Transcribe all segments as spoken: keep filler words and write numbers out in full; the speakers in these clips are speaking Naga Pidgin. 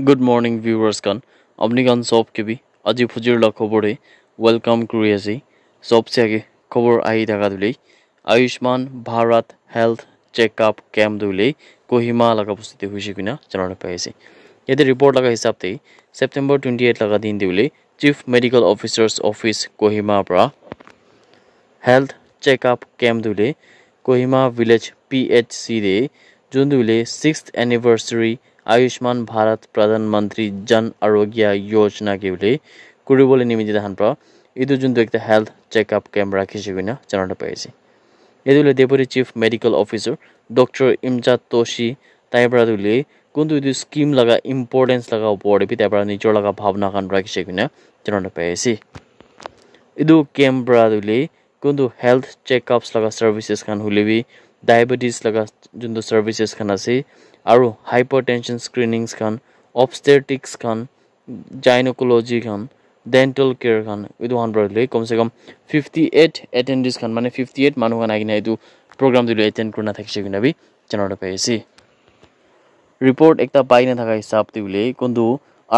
Good morning, viewers khan. Apni khan sob ke bi aji phujir la khobor te welcome kuri ase. Sob se age khobor ahi thaka tu le Ayushman Bharat Health Checkup Camp tu le Kohima laga bosti te hoise koina jana pai ase. Yate report laga hisab te September twenty-eight laga din tu le Chief Medical Officer's Office Kohima pra health checkup camp tu le Kohima Village P H C te jun tu le sixth anniversary Ayushman Bharat Pradhan Mantri Jan Arogya Yojana ke le kuri bole nimite tahan pra etu jun tu ekta health checkup camp rakhi se koina jana pai ase. Etu le Deputy Chief Medical Officer Doctor Imjat Toshi tai pra tu le kuntu etu scheme laga importance laga upor te bi tai pra nijor laga bhabna khan rakhi se koina jana pai ase. Etu camp pra tu le kuntu health checkups laga services khan hule bi diabetes laga juntu services khan ase aru hypertension screenings khan obstetrics khan gynecology khan dental care khan etu khan para le kom se kom fifty eight attendees khan mane fifty eight manu khan ahi kena etu program tu attend kurina thakishe koina bi jana pai ase. Report ekta pai na thaka hisab te bole kuntu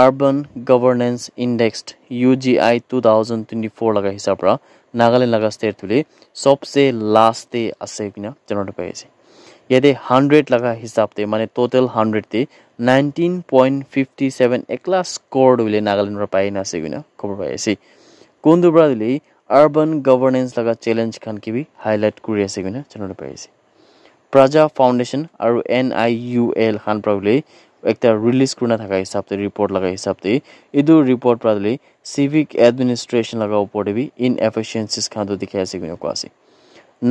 Urban Governance Index U G I two thousand twenty-four laga hisab pra Nagaland laga state tu le sobse last te ase koina jana pai ase. Yate hundred laga hisab te mane total hundred te nineteen point fifty seven ekla score tu le Nagaland pra pai na ase koina khobor pai ase. Kuntu pra tu le urban governance laga challenge khan ke bi highlight kuri ase koina jana pai ase. Praja Foundation aru N I U L khan pra bole ekta release kurina thaka hisab te report laga hisab te etu report pra bole civic administration laga upor te bi inefficiencies khan tu dikhi ase koina koa ase.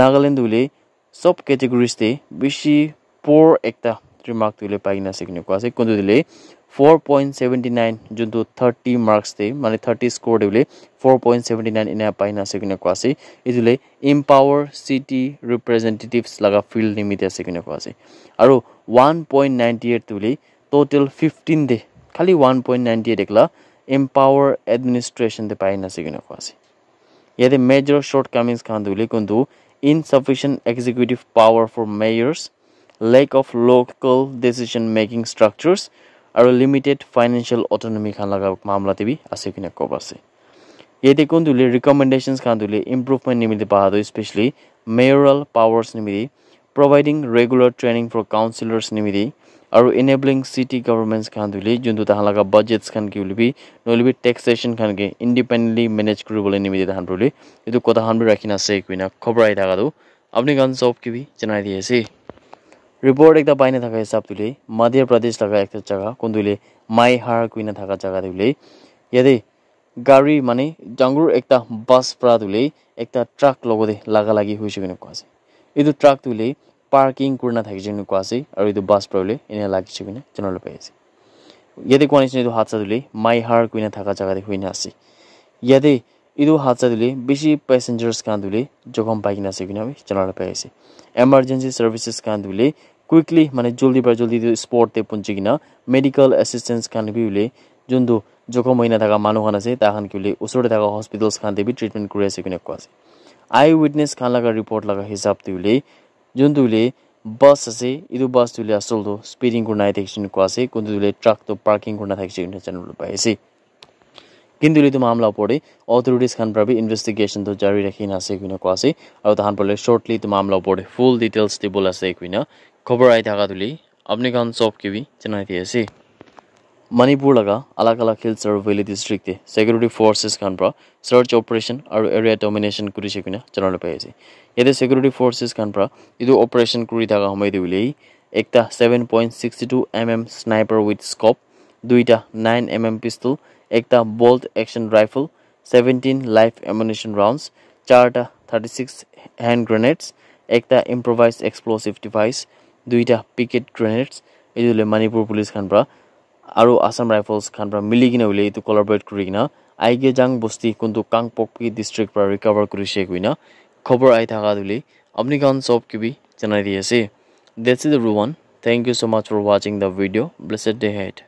Nagaland tu bole sob categories te bishi poor ekta remark tu bole pai kena ase koina koa ase kuntu tu bole four point seventy nine juntu thirty marks te mane thirty score te bole four point seventy nine ena pai na ase koina koa ase. Etu le empower city representatives laga field nimite ase koina koa ase aru one point ninety eight tu le total fifteen te khali one point ninety eight ekla empower administration te pai na ase koina koa ase. Yate major shortcomings khan tu le kuntu insufficient executive power for mayors, lack of local decision making structures aru limited financial autonomy khan laga mamla te bi ase koina koa ase. Yate kuntu le recommendations khan tu le improvement nimite pa tu especially mayoral powers nimite providing regular training for councillors nimite aru enabling city governments khan tu le juntu tahan laga budgets khan ke hoile bi nohole bi taxation khan ke independently manage kuri bole nimite tahan bole etu kotha khan bi rakhi na ase koina khobor ahi thaka tu apni khan sob ke bi janai di ase. Report ekta pai na thaka hisab tu le Madhya Pradesh laga ekta jaga kuntu le Maihar koina thaka jaga tu le yate gari mane dangor ekta bus pra tu le ekta truck logo te laga lagi hoise koina koa ase. Etu truck tu le parking kurina thakishe koina koa ase aru etu bus pra bole ena lagise koina jana pai ase. Yate koa nishina etu hadsa tu le Maihar koina thaka jaga te hoina ase. Yate etu hadsa tu le bishi passengers khan tu le jokhom pai kena ase koina bi jana pai ase. Emergency services khan tu le quickly mane joldi pra joldi tu spot te punchi kena medical assistance khan bi bole juntu jokhom hoina thaka manu khan ase tai khan ke bole usor te thaka hospitals khan te bi treatment kuri ase koina koa ase. Eye witness khan laga report laga hisab te bole juntu bole bus ase etu bus tu le asol tu speeding kurina ahi thakishe koina koa ase kuntu tu le truck tu parking kurina thakishe koina jana pai ase. Kintu etu mamla upor te authorities khan pra bi investigation tu jari rakhi na ase koina koa ase aru tahan bole shortly etu mamla upor te full details dibole ase koina khobor ahi thaka tu le apni khan sob ke bi janai di ase. Manipur laga alag alag hills aru valley district te security forces khan pra search operation aru area domination kurishe koina jana pai ase. Yate security forces khan pra etu operation kuri thaka homoi te bole ekta seven point six two mm sniper with scope, duita nine mm pistol, ekta bolt action rifle, seventeen live ammunition rounds, charta thirty six hand grenades, ekta improvised explosive device, duita picket grenades, etu le Manipur police khan pra aru Assam Rifles khan pra mili kena hoile etu collaborate kuri kena Aigejang bosti kuntu Kangpokpi district pra recover kurishe koina khobor ahi thaka tu le apni khan sob ke bi janai di ase. That's it everyone. Thank you so much for watching the video. Blessed day ahead.